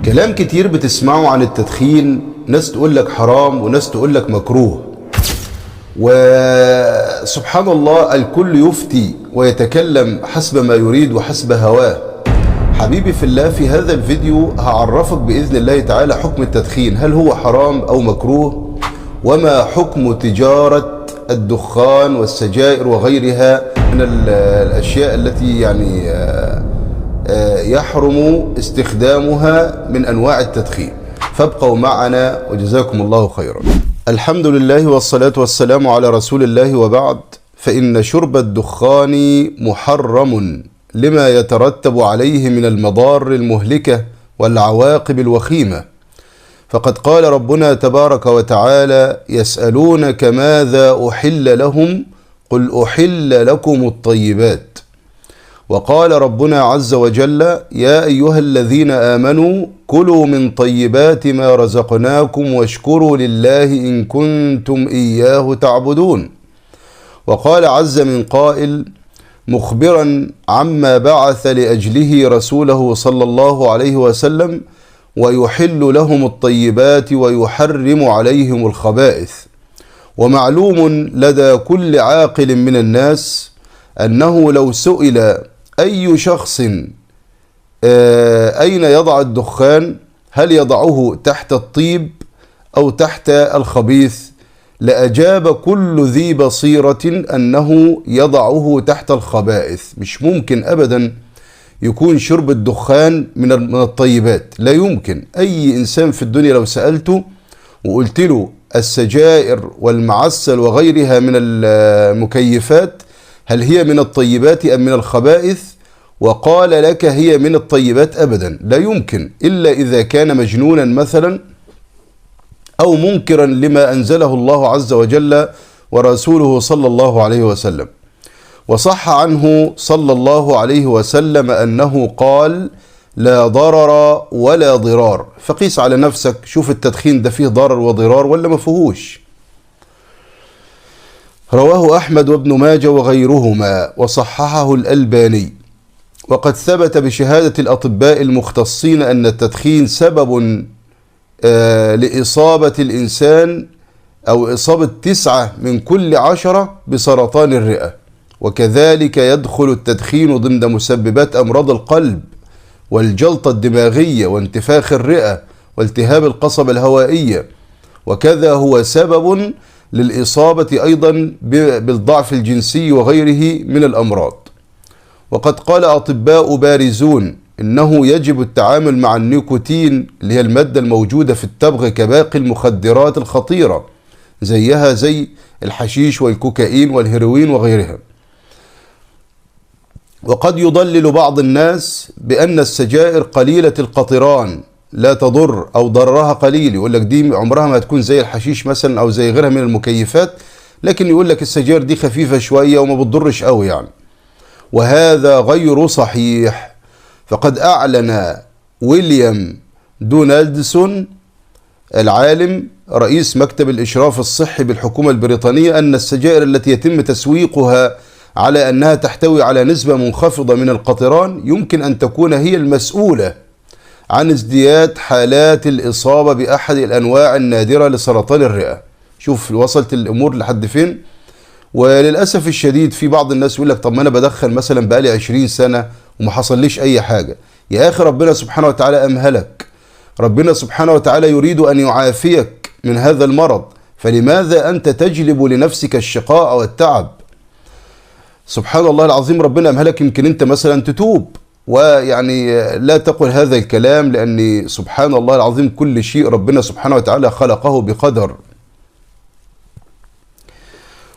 كلام كتير بتسمعه عن التدخين، ناس تقول لك حرام وناس تقول لك مكروه، وسبحان الله الكل يفتي ويتكلم حسب ما يريد وحسب هواه. حبيبي في الله، في هذا الفيديو هعرفك بإذن الله تعالى حكم التدخين، هل هو حرام أو مكروه، وما حكم تجارة الدخان والسجائر وغيرها من الأشياء التي يعني يحرم استخدامها من أنواع التدخين. فابقوا معنا وجزاكم الله خيرا. الحمد لله والصلاة والسلام على رسول الله، وبعد. فإن شرب الدخان محرم لما يترتب عليه من المضار المهلكة والعواقب الوخيمة، فقد قال ربنا تبارك وتعالى: يسألونك ماذا أحل لهم قل أحل لكم الطيبات. وقال ربنا عز وجل: يا أيها الذين آمنوا كلوا من طيبات ما رزقناكم واشكروا لله إن كنتم إياه تعبدون. وقال عز من قائل مخبرا عما بعث لأجله رسوله صلى الله عليه وسلم: ويحل لهم الطيبات ويحرم عليهم الخبائث. ومعلوم لدى كل عاقل من الناس أنه لو سئل أي شخص أين يضع الدخان، هل يضعه تحت الطيب أو تحت الخبيث، لأجاب كل ذي بصيرة أنه يضعه تحت الخبائث. مش ممكن أبدا يكون شرب الدخان من الطيبات، لا يمكن. أي إنسان في الدنيا لو سألته وقلت له السجائر والمعسل وغيرها من المكيفات هل هي من الطيبات أم من الخبائث، وقال لك هي من الطيبات، أبدا لا يمكن، إلا إذا كان مجنونا مثلا أو منكرا لما أنزله الله عز وجل ورسوله صلى الله عليه وسلم. وصح عنه صلى الله عليه وسلم أنه قال: لا ضرر ولا ضرار. فقيس على نفسك، شوف التدخين ده فيه ضرر وضرار ولا ما فيهوش. رواه أحمد وابن ماجه وغيرهما، وصححه الألباني. وقد ثبت بشهادة الأطباء المختصين أن التدخين سبب لإصابة الإنسان أو إصابة 9 من كل 10 بسرطان الرئة. وكذلك يدخل التدخين ضمن مسببات أمراض القلب والجلطة الدماغية وانتفاخ الرئة والتهاب القصبة الهوائية، وكذا هو سبب للإصابة أيضا بالضعف الجنسي وغيره من الأمراض. وقد قال أطباء بارزون إنه يجب التعامل مع النيكوتين اللي هي المادة الموجودة في التبغ كباقي المخدرات الخطيرة، زيها زي الحشيش والكوكايين والهيروين وغيرها. وقد يضلل بعض الناس بأن السجائر قليلة القطران لا تضر أو ضررها قليل، يقول لك دي عمرها ما تكون زي الحشيش مثلا أو زي غيرها من المكيفات، لكن يقول لك السجائر دي خفيفة شوية وما بتضرش قوي يعني. وهذا غير صحيح، فقد أعلن ويليام دونالدسون العالم رئيس مكتب الإشراف الصحي بالحكومة البريطانية أن السجائر التي يتم تسويقها على أنها تحتوي على نسبة منخفضة من القطران يمكن أن تكون هي المسؤولة عن ازدياد حالات الإصابة بأحد الأنواع النادرة لسرطان الرئة. شوف وصلت الأمور لحد فين. وللأسف الشديد في بعض الناس يقول لك طب ما أنا بدخن مثلا بقالي 20 سنة وما حصليش أي حاجة. يا أخي ربنا سبحانه وتعالى أمهلك، ربنا سبحانه وتعالى يريد أن يعافيك من هذا المرض، فلماذا أنت تجلب لنفسك الشقاء والتعب؟ سبحان الله العظيم، ربنا أمهلك، يمكن أنت مثلا تتوب. ويعني لا تقل هذا الكلام، لأن سبحان الله العظيم كل شيء ربنا سبحانه وتعالى خلقه بقدر.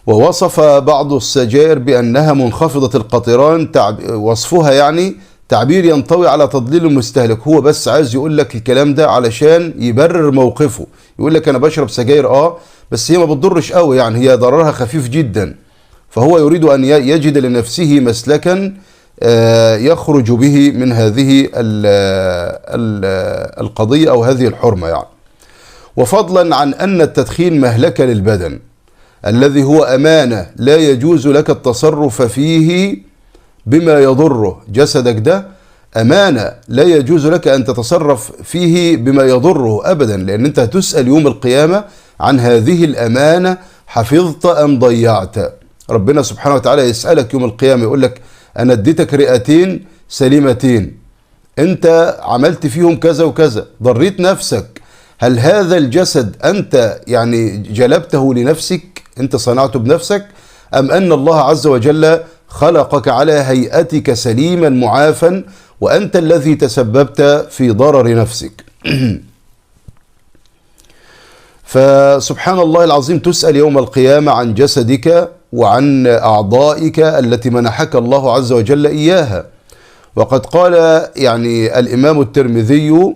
ووصف بعض السجائر بأنها منخفضة القطران، وصفها يعني تعبير ينطوي على تضليل المستهلك. هو بس عايز يقول لك الكلام ده علشان يبرر موقفه، يقول لك أنا بشرب سجاير بس هي ما بتضرش قوي يعني، هي ضررها خفيف جدا. فهو يريد أن يجد لنفسه مسلكا يخرج به من هذه القضية أو هذه الحرمة يعني. وفضلا عن أن التدخين مهلكة للبدن الذي هو أمانة لا يجوز لك التصرف فيه بما يضره. جسدك ده أمانة، لا يجوز لك أن تتصرف فيه بما يضره أبدا، لأن أنت هتسأل يوم القيامة عن هذه الأمانة، حفظت أم ضيعت. ربنا سبحانه وتعالى يسألك يوم القيامة، يقول لك أنا اديتك رئتين سليمتين، أنت عملت فيهم كذا وكذا، ضريت نفسك، هل هذا الجسد أنت يعني جلبته لنفسك، أنت صنعته بنفسك، أم أن الله عز وجل خلقك على هيئتك سليما معافا وأنت الذي تسببت في ضرر نفسك؟ فسبحان الله العظيم، تسأل يوم القيامة عن جسدك وعن أعضائك التي منحك الله عز وجل إياها. وقد قال يعني الإمام الترمذي: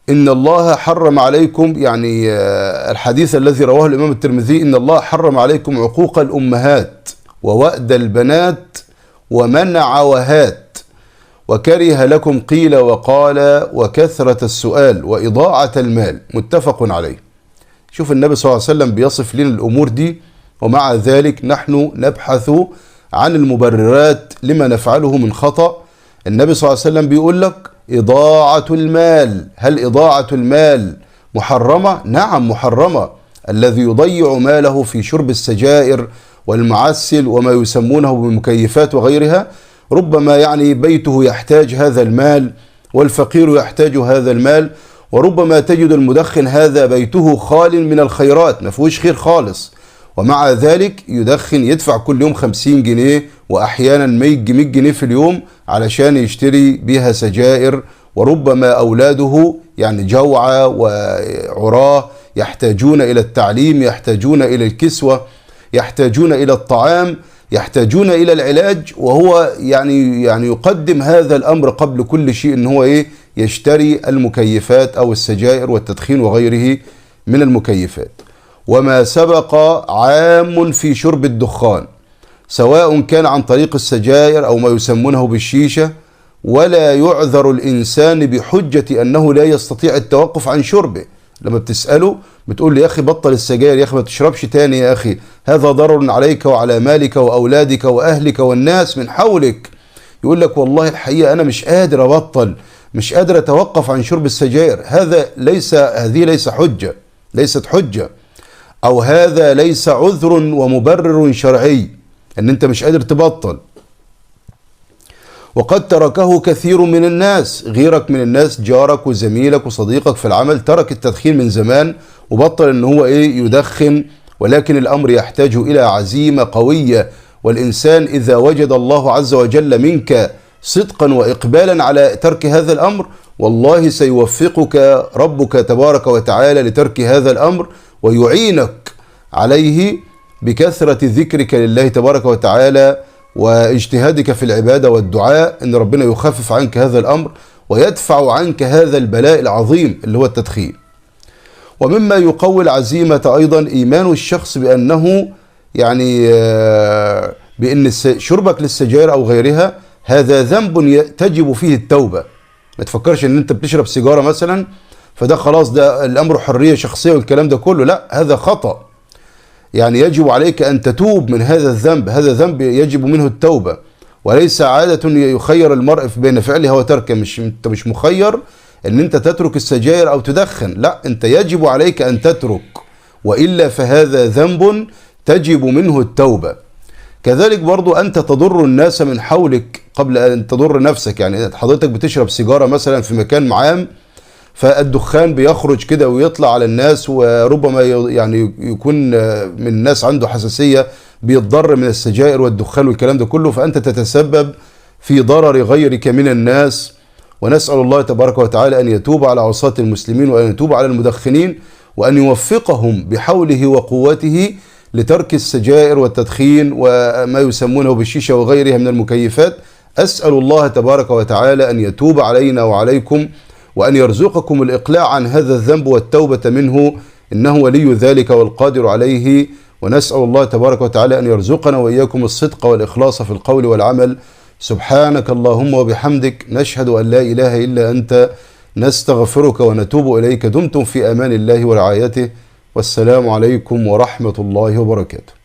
إن الله حرم عليكم، يعني الحديث الذي رواه الإمام الترمذي: إن الله حرم عليكم عقوق الأمهات ووأد البنات ومنع وهات، وكره لكم قيل وقال وكثرة السؤال وإضاعة المال، متفق عليه. شوف النبي صلى الله عليه وسلم بيصف لنا الأمور دي، ومع ذلك نحن نبحث عن المبررات لما نفعله من خطأ. النبي صلى الله عليه وسلم بيقول لك إضاعة المال، هل إضاعة المال محرمة؟ نعم محرمة. الذي يضيع ماله في شرب السجائر والمعسل وما يسمونه بالمكيفات وغيرها، ربما يعني بيته يحتاج هذا المال، والفقير يحتاج هذا المال، وربما تجد المدخن هذا بيته خال من الخيرات، ما فيهوش خير خالص، ومع ذلك يدخن، يدفع كل يوم 50 جنيه وأحيانا 100 جنيه في اليوم علشان يشتري بها سجائر، وربما أولاده يعني جوعى وعراه، يحتاجون إلى التعليم، يحتاجون إلى الكسوة، يحتاجون إلى الطعام، يحتاجون إلى العلاج، وهو يعني يقدم هذا الأمر قبل كل شيء، إن هو إيه؟ يشتري المكيفات أو السجائر والتدخين وغيره من المكيفات. وما سبق عام في شرب الدخان، سواء كان عن طريق السجائر أو ما يسمونه بالشيشة، ولا يعذر الإنسان بحجة أنه لا يستطيع التوقف عن شربه. لما بتسأله بتقول له يا أخي بطل السجاير، يا أخي ما تشربش تاني، يا أخي هذا ضرر عليك وعلى مالك وأولادك وأهلك والناس من حولك، يقول لك والله الحقيقة أنا مش قادر أبطل، مش قادر أتوقف عن شرب السجاير. هذا ليس، هذه ليس حجة، ليست حجة، أو هذا ليس عذر ومبرر شرعي أن أنت مش قادر تبطل. وقد تركه كثير من الناس، غيرك من الناس، جارك وزميلك وصديقك في العمل ترك التدخين من زمان وبطل ان هو ايه يدخن، ولكن الامر يحتاج الى عزيمة قوية. والانسان اذا وجد الله عز وجل منك صدقا واقبالا على ترك هذا الامر، والله سيوفقك ربك تبارك وتعالى لترك هذا الامر ويعينك عليه بكثرة ذكرك لله تبارك وتعالى واجتهادك في العبادة والدعاء، ان ربنا يخفف عنك هذا الامر ويدفع عنك هذا البلاء العظيم اللي هو التدخين. ومما يقوي العزيمة ايضا ايمان الشخص بانه يعني بان شربك للسجاير او غيرها هذا ذنب تجب فيه التوبة. ما تفكرش ان انت بتشرب سيجارة مثلا فده خلاص ده الامر حرية شخصية والكلام ده كله، لا، هذا خطأ. يعني يجب عليك أن تتوب من هذا الذنب، هذا ذنب يجب منه التوبة، وليس عادة يخير المرء بين فعلها وتركها. مش انت مش مخير ان انت تترك السجاير او تدخن، لا، انت يجب عليك ان تترك، وإلا فهذا ذنب تجب منه التوبة. كذلك برضو أنت تضر الناس من حولك قبل أن تضر نفسك. يعني حضرتك بتشرب سيجارة مثلا في مكان عام، فالدخان بيخرج كده ويطلع على الناس، وربما يعني يكون من الناس عنده حساسية بيتضر من السجائر والدخان والكلام ده كله، فأنت تتسبب في ضرر غيرك من الناس. ونسأل الله تبارك وتعالى أن يتوب على عصاة المسلمين، وأن يتوب على المدخنين، وأن يوفقهم بحوله وقوته لترك السجائر والتدخين وما يسمونه بالشيشة وغيرها من المكيفات. أسأل الله تبارك وتعالى أن يتوب علينا وعليكم، وأن يرزقكم الإقلاع عن هذا الذنب والتوبة منه، إنه ولي ذلك والقادر عليه. ونسأل الله تبارك وتعالى أن يرزقنا وإياكم الصدق والإخلاص في القول والعمل. سبحانك اللهم وبحمدك، نشهد أن لا إله إلا أنت، نستغفرك ونتوب إليك. دمتم في أمان الله ورعايته، والسلام عليكم ورحمة الله وبركاته.